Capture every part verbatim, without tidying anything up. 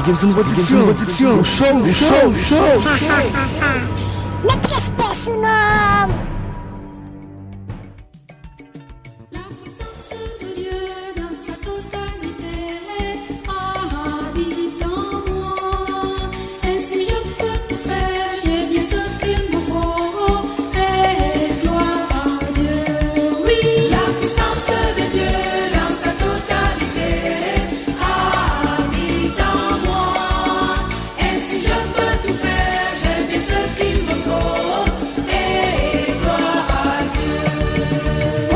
Gims Production, Production, show, show, show. Met respè sou non. La puissance de Dieu dans sa totalité habite en moi. Ainsi je peux tout faire, j'ai bien ce qu'il me faut. Et gloire à Dieu. Oui, la puissance de Dieu dans sa totalité habite en moi. Ainsi je peux tout faire, j'ai bien ce qu'il me faut. Et gloire à Dieu.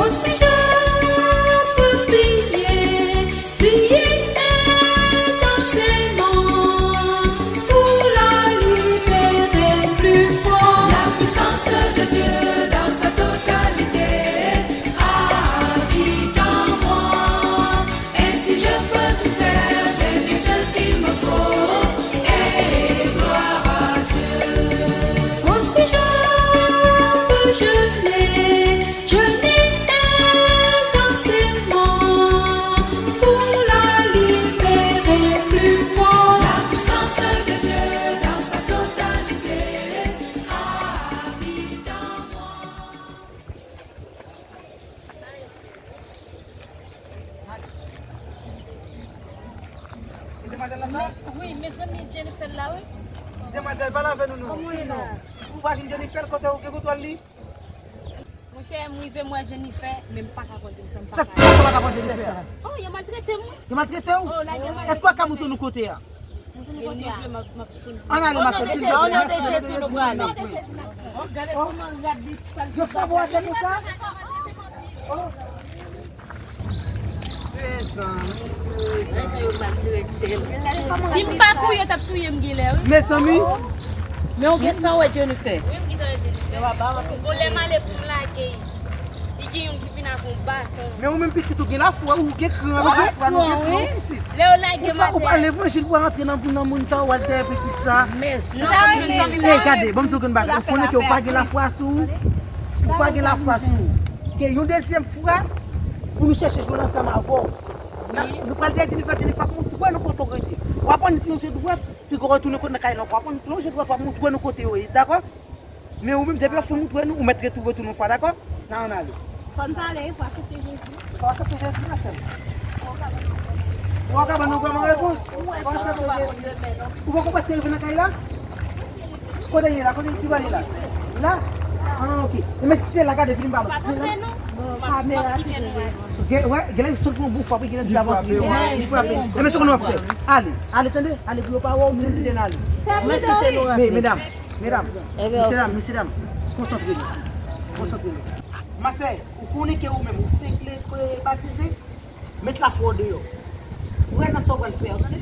Aussi je peux prier, prier intensément pour la libérer plus fort. La puissance de Dieu dans sa totalité habite en moi. Ainsi je peux tout faire, j'ai bien ce qu'il me faut, et gloire à Dieu. Aussi je peux jeûner, jeûner intensément, pour la libérer plus fort. La puissance de Dieu dans sa totalité habite en moi. E demwazèl la sa? Wi, mezanmi, Jennifer la, wi. Demwazèl, pale avè nou, non. Kòman w ye la? Ou pa jwenn Jennifer, kote ou gen kontwòl li? Monchè, m rive m wè Jennifer, men m pa ka pran Jennifer, m pa ka. Sa k fè w pa ka pran Jennifer? Oh, yo maltrete m, wi. Yo maltrete w? Oh, lage m. Èske w ka montre nou kote a? Ann ale, ma sè, silvouplè. O non de Jezi, nou prale. Oh, gade kòman rad li sal. Yo fè bò atè konsa? Oh. Mezanmi, mezanmi. Si m pa kouri, yo t ap touye m genlè, wi. Mezanmi. Men w gentan wè Jennifer. Wi, m gentan wè Jennifer. Bon, lè m ale pou m lage, li gen youn ki vin ak yon baton. Men ou menm pitit, ou gen lafwa, ou gen kran, ou gen lafwa, nou gen kran, wi, pitit. Lè yo lage m atè. Ou pa, ou pa levanjil pou antre nan, nan moun sa, ou al dèyè pitit sa. Mezanmi. Ey, gade, ban m di w yon bagay. Ou konnen ke ou pa gen lafwa sou ou. Ou pa gen lafwa sou ou. Gen yon dezyèm fwa pou nou chèche jwenn ansanm avè w. Wi. Nou pral dèyè Jennifer, Jennifer ap montre nou kote w rete. W ap annik lonje dwèt, pi w retounen kote nan kay la ankò. W ap annik lonje dwèt, w ap montre nou kote yo ye, dakò? Men ou menm, depi w fin montre nou, ou mèt retounen yon fwa, dakò? N a ann ale. Fò n pale, fò aksepte Jezi. Fò aksepte Jezi, ma sè m. Ou pa ka ban nou vrèman repons? Fò aksepte Jezi. Ou poko prèske rive nan kay la? Kote l ye la? Kote l, ki bò l ye la? La? Ah, ok. Enben, si se la, gade, vin ba nou. Pa tanpe nou. Kamera filme nou. Gen, wè, genlè sot pran bon frap, genlè di avè w. Li frape. Enben, se konn w ap fè. Ale, ale, tande, ale pou yo pa wè w, nou kite n ale. Fè m kite nou rantre. Men, medam, medam, mesye dam, mesye dam, konsantre nou. Konsantre nou. Ma sè, ou konnen ke ou menm, ou fenk vle batize? Met lafwa w deyò. Kwè nan sa w pral fè a, w tande?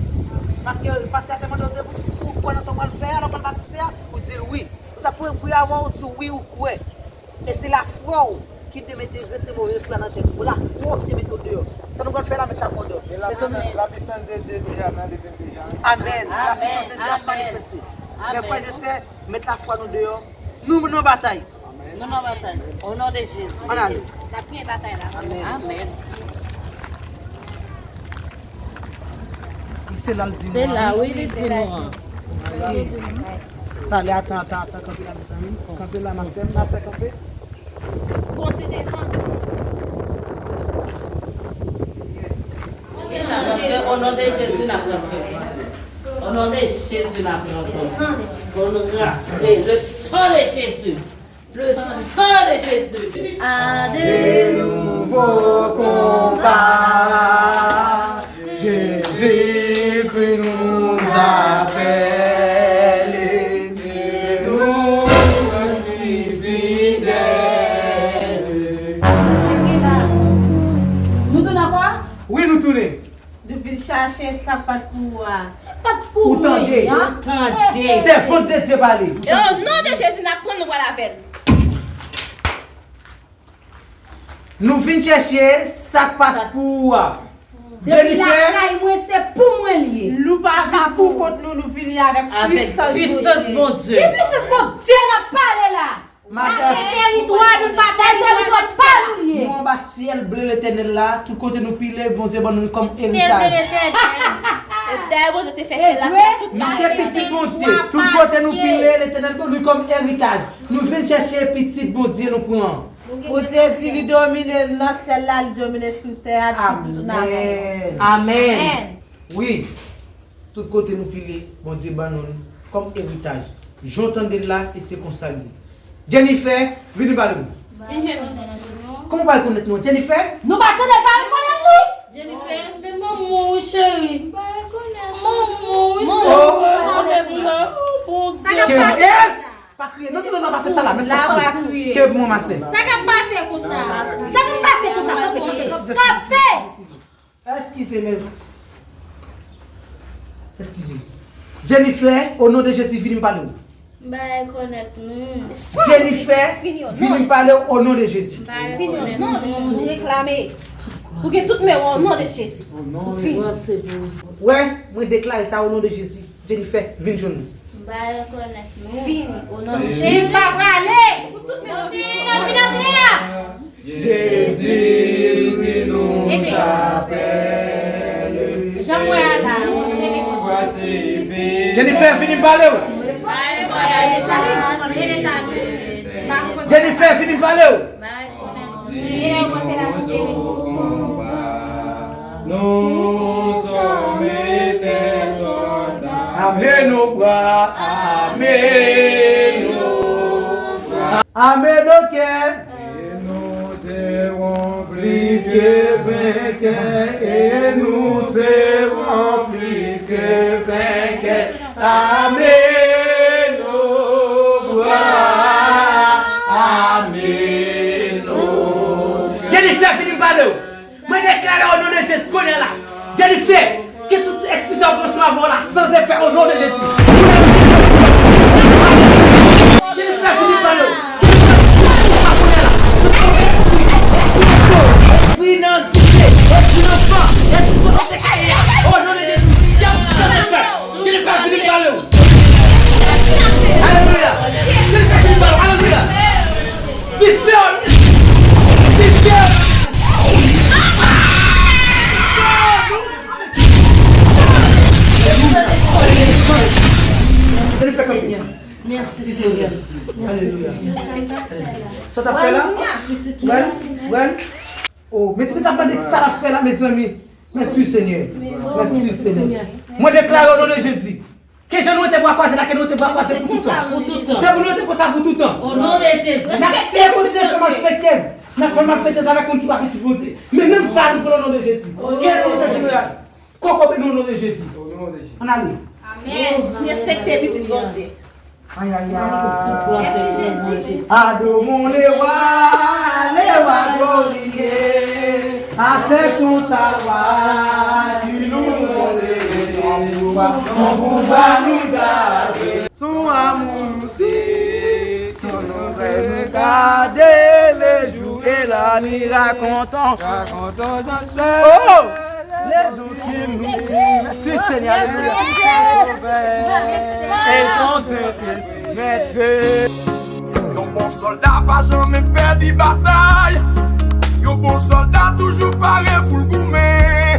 Paske pastè a te mande w de pou, pou w kwè nan sa w pral fè a, lè w pral batize a, ou di l wi. Ou t ap priye avan, ou di w wi, ou kwè. E se lafwa w ki te mete rete move espri a nan tèt ou. Lafwa w ki te mete w deyò. Sa nou pral fè la, met lafwa w deyò. E la puissance, la puissance de Dieu déjà nan level deja. Amèn. La puissance de Dieu ap manifeste. Mes frères et sœurs, met lafwa nou deyò. Nou nan batay. Nou nan batay. O non de Jezi. Ann ale. N ap gen batay la. Amèn. Amèn. Se la l di nou an. Se la, wi, li di nou an. Talè, atan, atan, atan, kanpe la, mezanmi. Kanpe la, ma sè, ma sè, kanpe. Bondye devan. O non de Jezi, n ap rantre. O non de Jezi, n ap rantre. O non de Jezi. Le sang de Jésus. Le sang de Jésus. À de nouveaux combats, Jésus-Christ nous appelle et nous voici fidèles. Nou tounen ankò? Wi, nou tounen. Nou vin chache sa k pa t pou ou a. Sa k pa t pou mwen an. Ou tande? Ou tande? Sèvant de Dye pale. E o non de Jezi, n ap pran l, nou pral avè l. Nou vin chèche sa k pa t pou ou a. Depi lakay mwen, se pou mwen l ye. Nou pa vin pou kont nou, nou vini avèk pwisans Bondye. Ki pwisans Bondye n ap pale la? Madanm. Pase teritwa nou pa teritwa pa nou ye. Nou anba syèl ble Letènèl la, tout kote nou pile, Bondye ban nou kòm eritaj. Syèl ble Letènèl. Dayè Bondye te fè syèl la, tout bagay. Nou se pitit Bondye. Tout kote nou pile, Letènèl ban nou kòm eritaj. Nou vin chèche pitit Bondye nou pran. Bondye di li domine nan syèl la, li domine sou tè a, sou tout nasyon. Amèn. Wi. Tout kote nou pile, Bondye ban nou l kòm eritaj. Jan w tande l la, e se konsa l ye. Jennifer, vini pale m. Kòman w pa rekonèt nou? Jennifer? Nou pa tande l pa rekonèt nou? Jennifer, men manman w, cheri. M pa rekonèt manman w, cheri. Oh, Bondye. Sa k ap pase? Pa kriye. Non, non, non, non, pa fè sa la. Mèt fòs sou. Ke mwen, ma sè. Sa k ap pase konsa? Sa k ap pase konsa? Kanpe, kanpe, kanpe. Eskize, men. Eskize. Jennifer, o non de Jezi, vini m pale w. M pa rekonèt nou. Jennifer, vini m pale w o non de Jezi. Vini o non de Jezi, nou reklame. Ou gen tout men w o non de Jezi. Vini. Wè, mwen deklare sa o non de Jezi. Jennifer, vin jwenn nou. M pa rekonèt nou. Vini o non de Jezi. Li pa prale. Pou tout men w vini. Vini, vini, vini. Jezi, li di nou, j'appelle. Jan mwen a la, voici, vini. Jennifer, vini m pale w. Jennifer, vini m pale w. Nous sommes des soldats. Armez nos bras, armez nos bras. Armez nos cœurs. Et nous serons plus que vainqueurs, et nous serons plus que vainqueurs. Armez nos bras, armez nos cœurs. Jennifer, vini m pale w. Mwen deklare o non de Jezi kounye a la. Jennifer, ke tout espri sa yo k ansanm avè w la, san efè o non de Jezi. Jennifer, vini pale w. Espri nan dife, espri nan van, espri kote te kaye a, o non de Jezi, y ap san efè. Jennifer, vini pale w. Alelouya. Jennifer, vini pale w. Alelouya. Dife o non. Dife o non. Mèsi, Senyè. Mèsi, Senyè. Sa w t ap fè la? Wèl, wèl. Oh, men ti pitit ap mande sa l ap fè la, mezanmi. Mèsi, Senyè. Mèsi, Senyè. Mwen deklare o non de Jezi. Ke jan nou rete bra kwaze la, ke nou rete bra kwaze pou toutan. Pou toutan. Se pou nou rete konsa pou toutan. O non de Jezi. N ap siye kontinye fè malfetèz. N ap fè malfetèz avèk moun ki pa pitit Bondye. Men menm sa, nou pran o non de Jezi. Ke nou rete jeneral. Koko beni o non de Jezi. Ann ale. Amèn. Respekte pitit Bondye. Ay, ay, ay. Mèsi, Jezi. Adorons le roi, le roi glorieux. Acceptons sa loi, tu nous donnes son pouvoir, son pouvoir nous garde. Son amour nous suit, son ombre nous garde, les jours et la nuit racontons. Racontons. Oh! Mèsi, Senyè, alelouya. E son Sentespri mèt ke. Yon bon sòlda pa janmen pèdi batay. Yon bon sòlda toujou pare pou l goumen.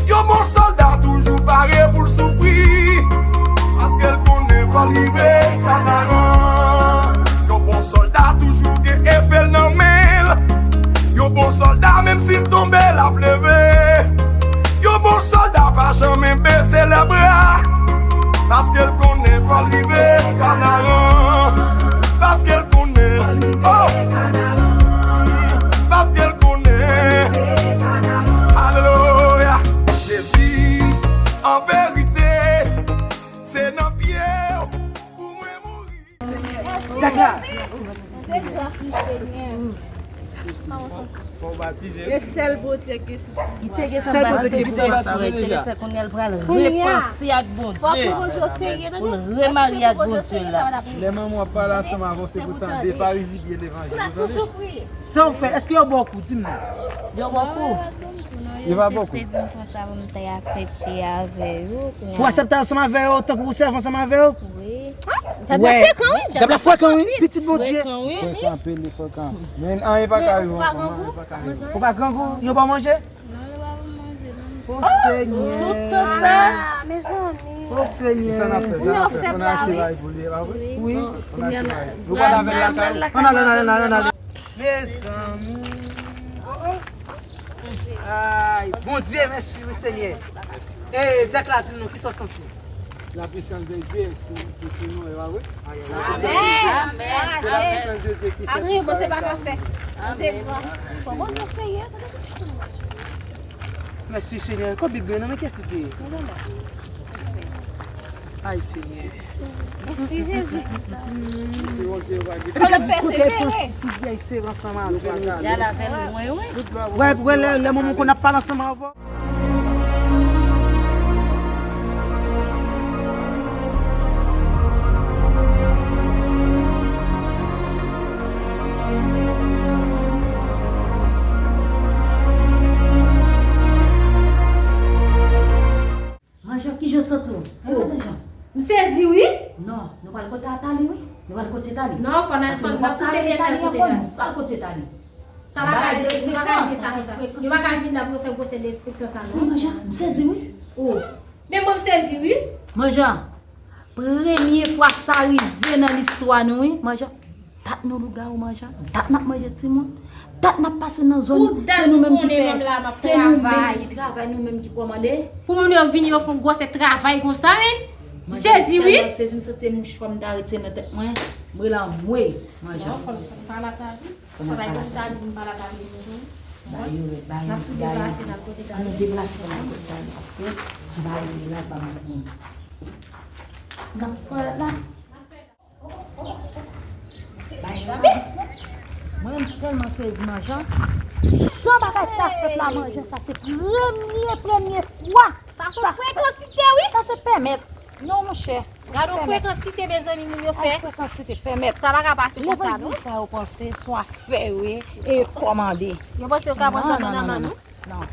Yon bon sòlda toujou pare pou l soufri. Paske l konnen fò l rive Kanaran. Yon bon sòlda toujou gen epe l nan men l. Yon bon sòlda, menm si l tonbe, l ap leve. Yon bon sòlda pa janmen bese lèbra. Paske l konnen fò l rive Kanaran. Paske l konnen, oh! Paske l konnen. Alelouya. Jezi, an verite, se nan pye w pou mwen mouri. Fò w batize. E sèl Bondye ki... Li te gen tan batize, li te gen tan batize deja. Kounye a l pral repanti ak Bondye. Pou l remarye ak Bondye la. Lè manman w ap pale ansanm avè w, se pou tande, pa rizibye levanjil. Sa w fè, èske yo ba w kou? Di m non. Yo ba w kou? Yo pa ba w kou. Jis te di m konsa pou m te aksepte avè yo. Pou aksepte ansanm avè yo, tankou pou sèvi ansanm avè yo? Wi. Dyab la frekan, wi. Dyab la frekan, wi. Pitit Bondye. Frekan, wi. Frekan, anpil, li frekan. Men anyen pa ka rive ankò, non, li pa ka rive. Ou pa grangou? Yo ba w manje? Non, yo pa ban m manje, non. O Senyè. Tout tan sa. Mezanmi. O Senyè. Sa n ap fè? Sa n ap fè? N ap fè bagay pou li, e pa vre? Wi. N ap fè bagay. Nou pa lavel lakay. Ann ale, ann ale, ann ale, ann ale. Mezanmi. Oh, oh. Ay, Bondye, mèsi wi, Senyè. E, dyak la di nou, kisa w santi? La puissance de Dieu, se, se, se nou, e pa vre? Ay, ay, ay. Amèn. Amèn. Se la puissance de Dieu ki fè tout bagay sa. Bondye pa ka fè. Bondye gran. Fò Bondye seye. Mèsi, Senyè. Kò Bib la, nan men kiyès li te ye? Ay, Senyè. Mèsi, Jezi. Se Bondye yo pa gen. Fò nou pèsevere. Tout bagay se ansanm avè nou. Y al avè l lwen, wi. Wè, wè, lè, lè moman konn ap pale ansanm avè w. Manjan, kijan w santi w? Fè madanjan. M sezi wi. Non, nou pral kote a Tali wi. Nou pral kote Tali. Non, fò n al, fò n al pouse dèyè n al kote Tali. Nou pral kote Tali. Sa pa ka di, nou pa ka di sa konsa. Yo pa ka vin la pou yo fè gwosè derespektan sa non. Manjan, m sezi wi. Oh. Men mwen m sezi wi. Manjan, premye fwa sa rive nan listwa nou wi. Manjan, dat nou lougawou manjan, dat n ap manje timoun, dat n ap pase nan zòn, se nou menm ki fè, se nou menm ki travay, nou menm ki kòmande. Pou moun yo vini, yo fè yon gwosè travay konsa, men. M sezi wi. M tèlman sezi, m santi se mouchwa m ta retire nan tèt mwen. M rele anmwey, manjan. Non, fò n, fò n pale a Tali. Fò n pale a Tali. Tali, m pale a Tali, non. Ba yo rèd, ba yo ti bagay. N ap tou deplase, n al kote Tali. Ann nou deplase pou n al kote Tali, paske ti bagay yo la, pa mwen. N ap fè la. Bay sa, men. Mwen menm tèlman sezi manjan. Jan bagay sa fèt la manjan, sa se premye, premye fwa. Sa se yon frekansite wi. Sa se pèmèt. Non, monchè. Gade yon frekansite, mezanmi, moun yo fè. Yon frekansite pèmèt. Sa pa ka pase konsa non. Levanjil sa yo panse se yon afè yo ye e yo kòmande. Yo panse yo ka pran sa nan men nou. Non.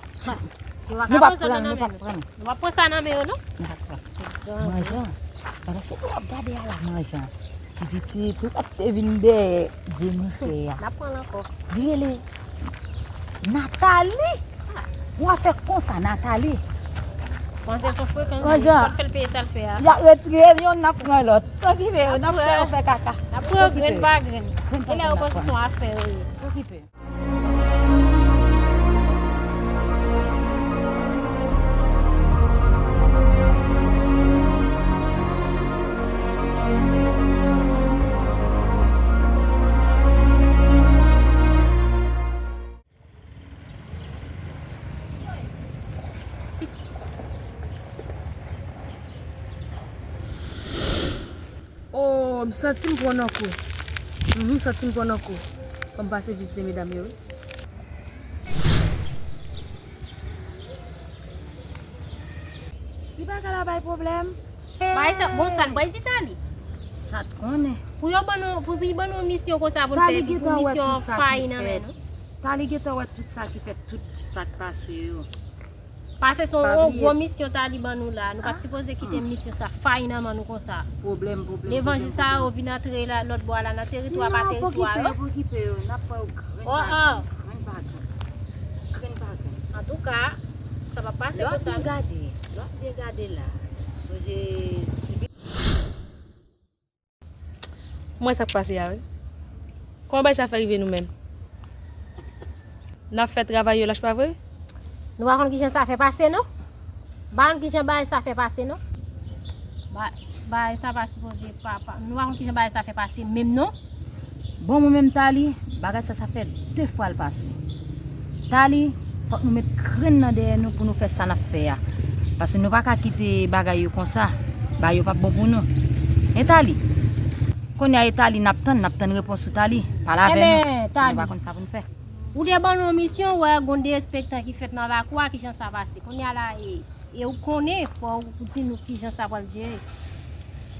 Nou p ap pran, nou p ap pran. Nou p ap pran sa nan men yo non. Nou p ap pran. Manjan. Bagay se pou w ap gade a la manjan. Ti pitit, ou p ap te vin dèyè Jennifer a. N ap pran l ankò. Li rele Nathalie. Ou a fè konsa Nathalie. Panse se frekan, manjan. Fò l fè l peye sa l fè a. Y ap retire l, yon n ap pran lòt. Okipe yo, n ap fè yo fè kaka. N ap pran yo grenn pa grenn. E lè yo panse se yon afè yo ye. Okipe yo. Oh, m santi m pran nan kou. Mhm, m santi m pran nan kou. Fò m pase vizite medam yo, wi. Si bagay la bay pwoblèm. Bay sa, bon, sa l bay di Tali. Sa t konnen. Pou yo ban nou, pou li ban nou misyon konsa pou n fè, pou misyon fay nan men nou. Tali gentan wè tout sa ki fèt, tout sa k pase yo. Paske se yon gwo misyon Tali ban nou la. Nou pa t sipoze kite misyon sa fay nan men nou konsa. Pwoblèm, pwoblèm. Levanjil sa yo vin antre la, lòt bò a la, nan teritwa pa teritwa yo. Non, pokipe yo, pokipe yo. N ap fè yo grenn pa grenn, grenn pa grenn. Grenn pa grenn. Antouka, sa p ap pase konsa non. Lè w ap byen gade, lè w ap byen gade la, sonje ti M wè sa k pase a wi. Kòman bagay sa fè rive nou menm? N ap fè travay yo lach pa vre? Nou pa konn kijan sa fè pase non. M pa konn kijan bagay sa fè pase non. Ba-, bagay sa pa sipoze pa, pa, nou pa konn kijan bagay sa fè pase menm non. Bon, mwen menm Tali, bagay sa, sa fè de fwa l pase. Tali, fòk nou met grenn nan dèyè nou pou nou fè sa n ap fè a. Paske nou pa ka kite bagay yo konsa. Bagay yo p ap bon pou nou. Hein Tali? Kounye a e Tali n ap tann, n ap tann repons ou Tali. Pale avè nou, si nou pa konn sa pou n fè. Ou te ban nou yon misyon, wè, gon derespektan ki fèt nan lakou a, kijan sa pase? Kounye a la, e, e ou konnen, fò ou di nou kijan sa pral jere.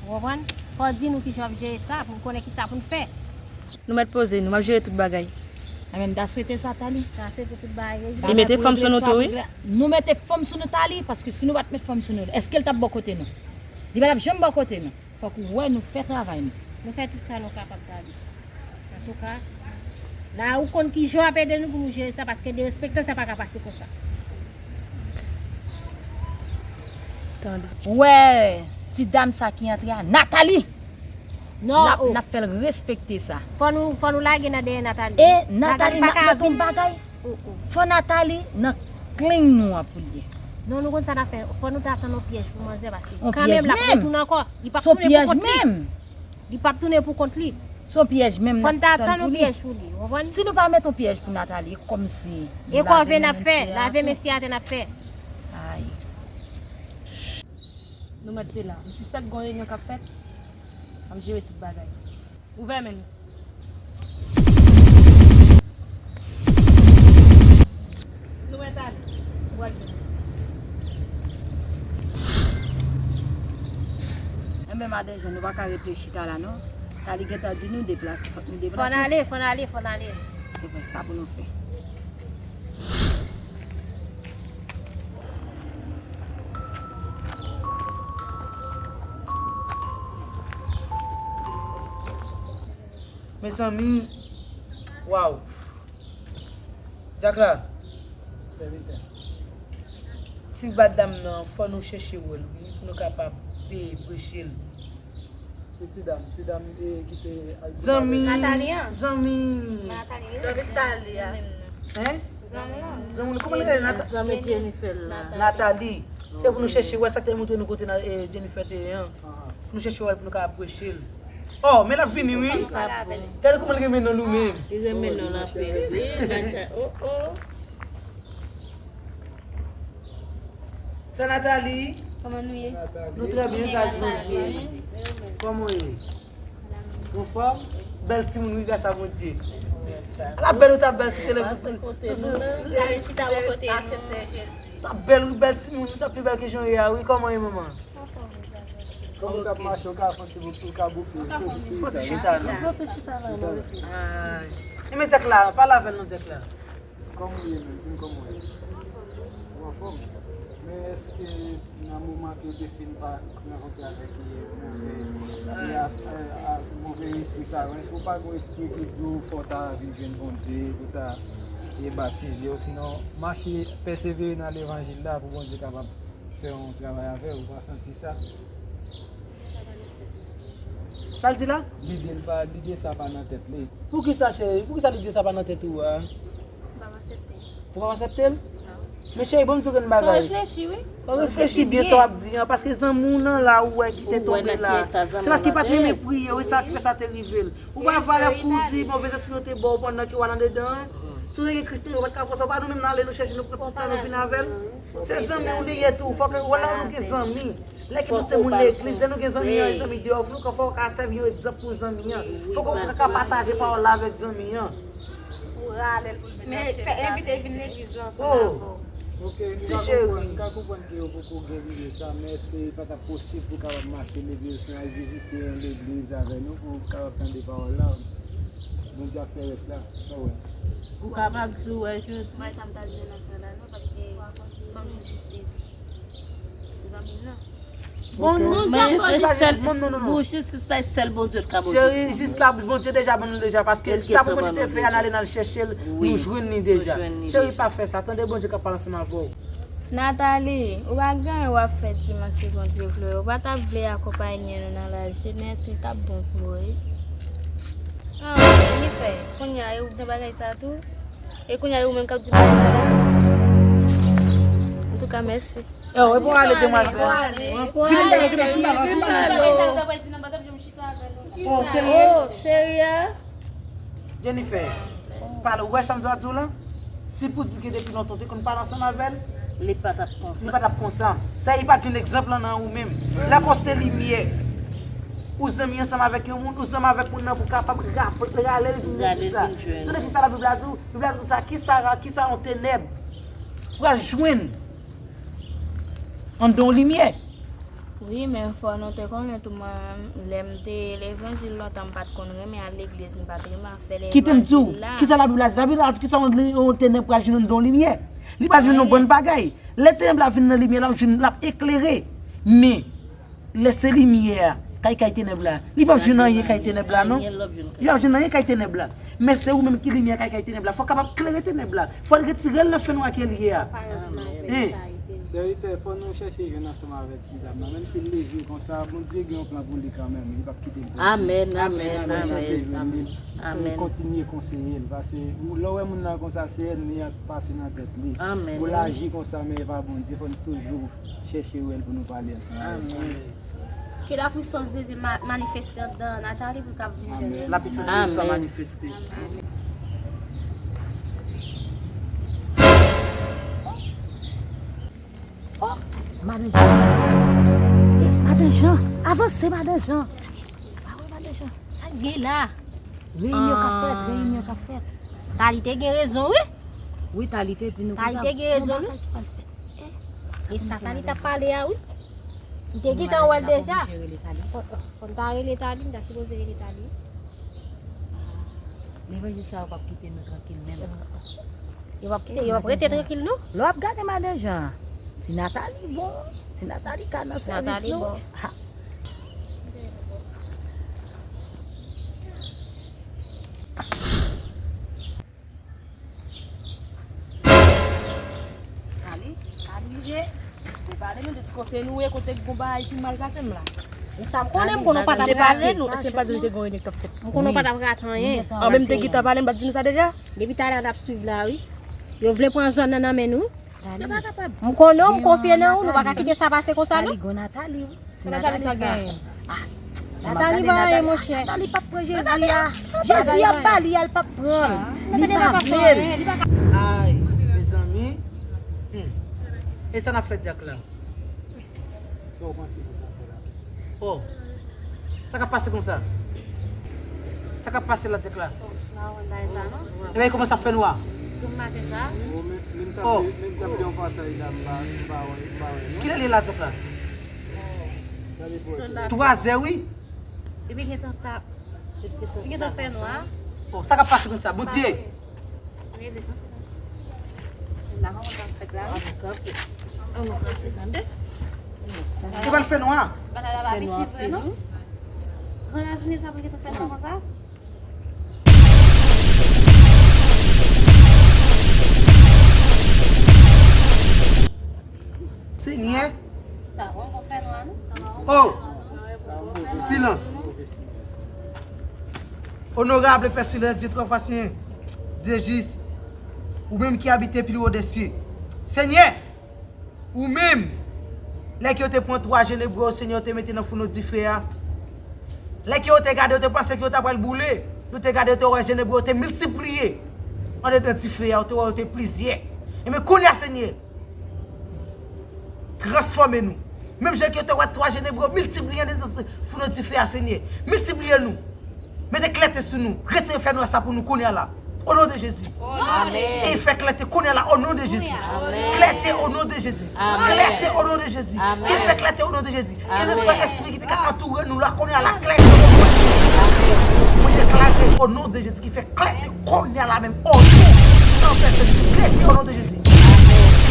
Ou konprann? Fò w di nou kijan w ap jere sa, pou n konnen kisa pou n fè. Nou mèt poze nou, m ap jere tout bagay. Enben, m ta swete sa, Tali. Ta swete tout bagay. Li mete fanm sou nou tou, wi. Nou mete fanm sou nou, Tali, paske si nou pa t met fanm sou nou, èske l t ap bò kote nou? Li pa t ap janm bò kote nou. Fòk ou wè nou fè travay nou. Nou fè tout sa nou kapab, Tali. Antouka, la ou konn kijan w ap ede nou pou nou jere sa, paske derespektan sa pa ka pase konsa. Ou wè ti dam sa ki antre a, Nathalie. Non, n ap, oh, n ap fè l respekte sa. Fò nou, fò nou lage nan dèyè Nathalie. E Nathalie, Nathalie pa ka vin. Fò Nathalie nan kling nou an pou l ye. Non, nou konn sa n ap fè. Fò nou ta tann yon pyèj pou manzè, paske kanmenm l ap retounen ankò. Li p ap tounen pou kont li. Li p ap tounen pou kont li. Se yon pyèj menm. Fò n ta tann yon pyèj pou li, ou konprann? Si nou pa met yon pyèj pou Nathalie, e kòmsi. E kòve n ap fè, lave mesye atè n ap fè. Ay. Nou mèt pe la. M sispèk gon reyinyon k ap fèt. M ap jere tout bagay. Ouvè men nou. Nou mèt ale. Ou pral jwenn. Enben, madan Jan, nou pa ka rete chita la, non. Tali gentan di nou deplase, fòk nou deplase. Fò n ale, fò n ale, fò n ale. Enben, sa pou nou fè. Mezanmi, waw. Dyak la. Sèvitè. Ti madam nan, fò nou chèche wè l, wi, pou nou kapab peye preche l. E ti dam, ti dam, e, ki te al. Zanmi, Nathalie an. Zanmi. Nathalie. Zanmi Stanley a. Hein? Zanmi an. Zanmi, kòman l rele? Nata-, zanmi Jennifer la. Nathalie. Se pou nou chèche wè sa k te montre nou kote na-, e, Jennifer te ye an. Pou nou chèche wè l pou nou ka preche l. Oh, men l ap vini, wi. Gade kòman l renmen non l, ou menm. Li renmen non l anpil, wi. Macha, oh, oh. Sè Nathalie. Kòman nou ye? Nou trè byen, gras Bondye. Kòman w ye? Anfòm? Bèl timoun, wi, gras a Bondye. Ala bèl ou t ap bèl sou telefòn. Sou, sou, sou, chita bò kote nou. T ap bèl, wi, bèl timoun, ou t ap pi bèl ke jan w ye a, wi. Kòman w ye, manman? Kòman w t ap mache, w ka fè yon ti bout, w ka boute. Fò ti chita la. Fò ti chita la, mwen. Ay. E men Dyak la, pale avè l non, Dyak la. Kòman w ye menm? Di m kòman w ye? Ou anfòm? Men èske nan moman ke w te fin pa rankontre avèk move, e, a, a, move espri sa yo, èske w pa gen yon espri ki di w fò w ta vin jwenn Bondye, pou w ta, e, batize, osinon mache pèsevere nan levanjil la pou Bondye kapab fè yon travay avè w, ou pa santi sa? Sa l di la? Lide l pa, lide sa pa nan tèt li. Poukisa, cheri? Poukisa lide sa pa nan tèt ou a? M p ap aksepte. Ou p ap aksepte l? Non. Men cheri, ban m di w yon bagay. Fò w reflechi, wi. Fò w reflechi byen sa w ap di an, paske zanmi w nan la ou wè ki te tonbe la. Se paske li pa t renmen priye, wi, sa k fè sa te rive l. Ou pa valè pou w di move espri yo te ba w pandan ke w al andedan an. Si w te gen Kris nan ou, ou pa t ka pran sa. Ou pa nou menm n ale, nou chèche, nou pran tout tan, nou vin avè l. Se zanmi w li ye tou. Fòk wè la nou gen zanmi. Lè ke nou se moun legliz, lè nou gen zanmi an, zanmi deyò, fòk nou ka, fòk w ka sèvi yon egzanp pou zanmi an. Fòk w ka pataje pawòl la avèk zanmi an. Ou rale l pou l vin nan syèl la. Men fè envite l vin legliz la ansanm avè w. Ok, m ka konprann, m ka konprann ke w poko gen lide sa, men èske li pa t ap posib pou w kapab mache legliz la, al vizite yon legliz avè nou pou w kapab tande pawòl la? Bondye ap fè rès la, sa w wè? Ou kapab di w wè jodi. Mwen sa m ta di nan sa la non, paske fò m jwenn jistis zanmi m nan. Bon, non, non, non, non, non. Jistis la, jistis la, sèl Bondye ka ban w jistis. Cheri, jistis la, Bondye deja ban nou deja, paske sa pou Bondye te fè a, n ale n al chèche l, nou jwenn li deja. Cheri, pa fè sa, tande Bondye k ap pale ansanm avè w. Nathalie, ou pa t gen anyen w ap fè dimanch si Bondye vle, ou pa t ap vle akonpaye nou nan lajenès, li t ap bon pou ou, wi. Ah, Jennifer, kounye a, e ou k gen bagay sa tou? E kounye a, e ou menm k ap di bagay sa la? Antouka, mèsi. Eh, ou pa ale, demwazèl. Vin pale, vin pale, vin pale. Oh, serye? Oh, cheri a. Jennifer, pale, ou wè sa m t ap di w lan? Si pou di ke depi lontan w te konn pale ansanm avè l, li pa t ap konsa. Li pa t ap konsa. Sa, li pa t jwenn egzanp lan nan ou menm. Lè ke w se limyè, ou zanmi ansanm avèk yon moun, ou zanmi avèk moun nan pou kapab rap-, rale l vin legliz la. Tande kisa Labib la di w? Bib la di konsa, kisa, kisa yon tenèb pral jwenn anndan yon limyè? Wi, men fò nou te konnen tou, mwen menm, lè m te levanjil lontan, m pa t konn renmen al legliz, m pa t renmen ap fè levanjil la. Kite m di w, kisa Labib la di? Labib la di kisa yon, yon tenèb pral jwenn anndan yon limyè. Li pral jwenn yon bann bagay. Lè tenèb la vin nan limyè, l ap jwenn, l ap eklere. Men, lè se limyè a k al kay tenèb la, li p ap jwenn anyen kay tenèb la, non. Li p ap jwenn anyen kay tenèb la. Men se ou menm ki limyè k al kay tenèb la. Fò w kapab klere tenèb la. Fò w retire l nan fènwa ke l ye a. Hein? Sèvitè, fò nou chèche jwenn ansanm avèk ti dam nan. Menm si l leve konsa, Bondye gen yon plan pou li kanmenm. Li p ap kite l pèdi. Amèn, amèn, amèn. Fò nou chèche jwenn li pou nou kontinye konseye l. Paske lè w wè moun nan konsa, se ènmi an k pase nan tèt li. Ou laji konsa, men e pa Bondye. Fò n toujou chèche wè l pou nou pale ansanm avèk li. Amèn. Que la puissance de Dieu ma- manifeste andan Nathalie pou l ka vin vè nou. La puissance de Dieu soit manifestée. Oh, Madan Jean. Eh, Madan Jean, avanse, Madan Jean. Sa gen la? Reyinyon k ap fèt, reyinyon k ap fèt. Tali te gen rezon, wi. Wi, Tali te di nou konsa. Tali te gen rezon, wi. E sa Tali t ap pale a, wi. M te gentan wè l deja. Fò, fò n ta rele Tali, m ta sipoze rele Tali. Levanjil sa yo p ap kite nou trankil menm. Yo p ap kite, yo p ap rete trankil, non. Lè w ap gade Madan Jean, ti Nathalie bon, ti Nathalie ka nan sèvis nou. Tali, Tali, je, ou pale nou de kote nou ye, kote gon bagay ki mal pase m la. E sa m konnen, m konnen w pa t ap rate. Nou, èske pa di nou te gon reyinyon k t ap fèt? M konnen w pa t ap rate anyen. An, men m te gentan pale, m pa t di nou sa deja? Depi talè n ap swiv la, wi. Yo vle pran zòn nan nan men nou. M konnen w, m konfye nan ou, nou pa ka kite sa pase konsa, non. Natali, wi. Ti Natali sa genyen. Natali pa anyen, monchè. Natali p ap pran Jezi a. Jezi ap ba li a, l p ap pran l. Li pa vle l. Ay, mezanmi. Hmm. E sa n ap fè dyak la? Sa w panse pou sa fè la? Oh. Sa k ap pase konsa? Sa k ap pase la dyak la? Ebyen, kòman sa fè nwa? Oh, men, men m t ap, men m t ap gen yon pasaj la, m pa, m pa wè, m pa wè, non. Kilè li la dyak la? Twazè, wi. Epi gentan tap. Li gentan fè nwa. Oh, sa k ap pase konsa? Bondye! Li pral fè nwa. Bagay la pa piti vre, non. Gran lajoune sa pou l gentan fè nwa konsa. Senyè. Sa pa ankò fè nwa, non. Oh! Silans. Onorab Pè Selès, Dye twa fwa sen, Dye jis, ou menm ki abite pi wo dè sye. Senyè, ou menm, lè ke yo te pran twa jenebro yo, Senyè, yo te mete nan founo dife a, lè ke yo te gade, yo te panse ke yo ta pral boule, yo te gade, yo te wè jenebro yo te miltipliye andedan dife a, yo te wè yo te plizyè. Ebyen, kounye a, Senyè, transfòme nou. Menm jan ke yo te wè twa jenebro miltipliye andedan founo dife a, Senyè. Miltipliye nou. Mete klète sou nou. Retire fènwa sa pou nou kounye a la. O non de Jezi. Amèn. Ke fè klète kounye a la, o non de Jezi. Amèn. Klète o non de Jezi. Amèn. Klète o non de Jezi. Amèn. Ke fè klète o non de Jezi. Amèn. Kèlkeswa espri ki te ka antoure nou la, kounye a la, klète o non de Jezi. Mwen deklare o non de Jezi ki fè klète kounye a la menm. O non, san pèsòn, klète o non de Jezi.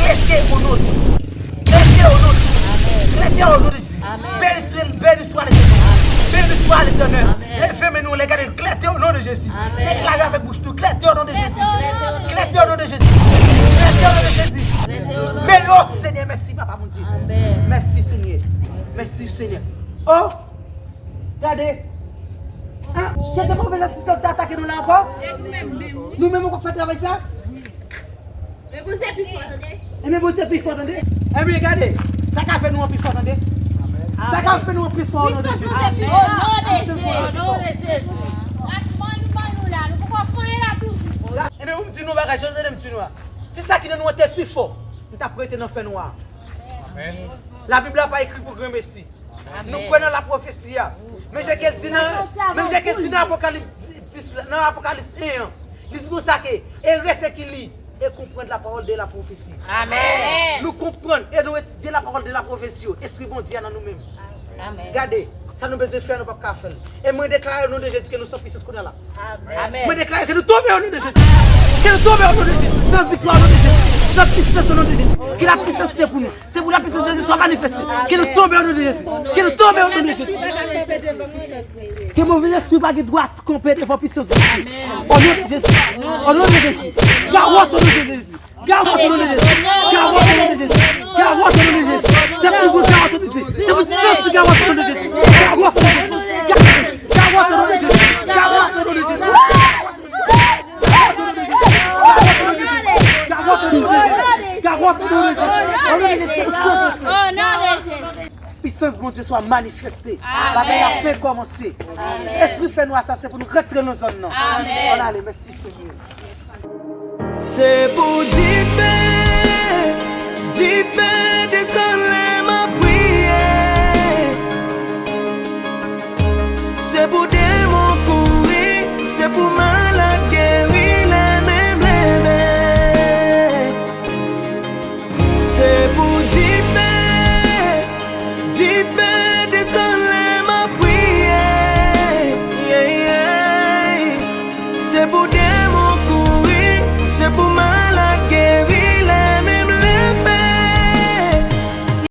Klète o non de Jezi. Klète o non de Jezi. Klète o non de Jezi. Amèn. Béni soit, béni soit l'Éternel. Béni soit l'Éternel. Amèn. Leve men nou, lè gade, klète o non de Jezi. Amèn. Deklare avèk bouch nou, klète o non de Jezi. Klète o non de Jezi. Klète o non de Jezi. Klète o non de Jezi. Béni, oh Senyè, mèsi, Papa Bondye. Amèn. Mèsi, Senyè. Mèsi, Senyè. Oh, gade. Ah, se de move espri sa ki atake nou la ankò? Nou menm ankò k fè travay sa? Men Bondye pi fò, tande. Ebyen, Bondye pi fò, tande. Ebyen, gade. Sa ka fè nou an pi fò, tande. Sa ka fè nou an pi fò, o non de Jezi. Amèn. O non de Jezi. O non de Jezi. Batman nou ban nou la, nou poko fè anyen la toujou. Ebyen, ou m di nou bagay, jan tande m di nou a. Si sa ki nan nou an te pi fò, nou t ap rete nan fènwa. Amèn. Labib la pa ekri pou granmesi. Nou kwè nan lapwofesi a. Men jan ke l di nan, men jan ke l di nan Apokalips dis la, nan Apokalips en an, li di konsa ke, et recueillir et comprendre la parole de la prophétie. Amèn. Nou konprann e nou etidye la parole de la prophétie yo. Espri Bondye a nan nou menm. Amèn. Gade, sa nou bezwen fè, nou p ap ka fè l. E mwen deklare o non de Jezi ke nou san pisans kounye a la. Amèn. Mwen deklare ke nou tonbe o non de Jezi. Ke nou tonbe o non de Jezi. San viktwa o non de Jezi. San pisans o non de Jezi. Ke la pisans se pou nou. Se pou la pisans de Dye swa manifeste. Ke nou tonbe o non de Jezi. Ke nou tonbe o non de Jezi. Ke move espri pa gen dwa kanpe devan pisans de Dye. O non de Jezi. O non de Jezi. Gawòt o non de Jezi. Gawòt o non de Jezi. Gawòt o non de Jezi. Gawòt o non de Jezi. Se pou nou gawòt o non de Jezi. Se pou santi gawòt o non de Jezi. Gawòt o non de Jezi. Gawòt o non de Jezi. Gawòt o non de Jezi. Gawòt o non de Jezi. Gawòt o non de Jezi. Gawòt o non de Jezi. O non de Jezi. Pisans Bondye swa manifeste. Batay la fen kòmanse. Espri fè nwa sa se pou nou retire nan zòn nan. Ann ale, mèsi Senyè. Se pou dife, dife desann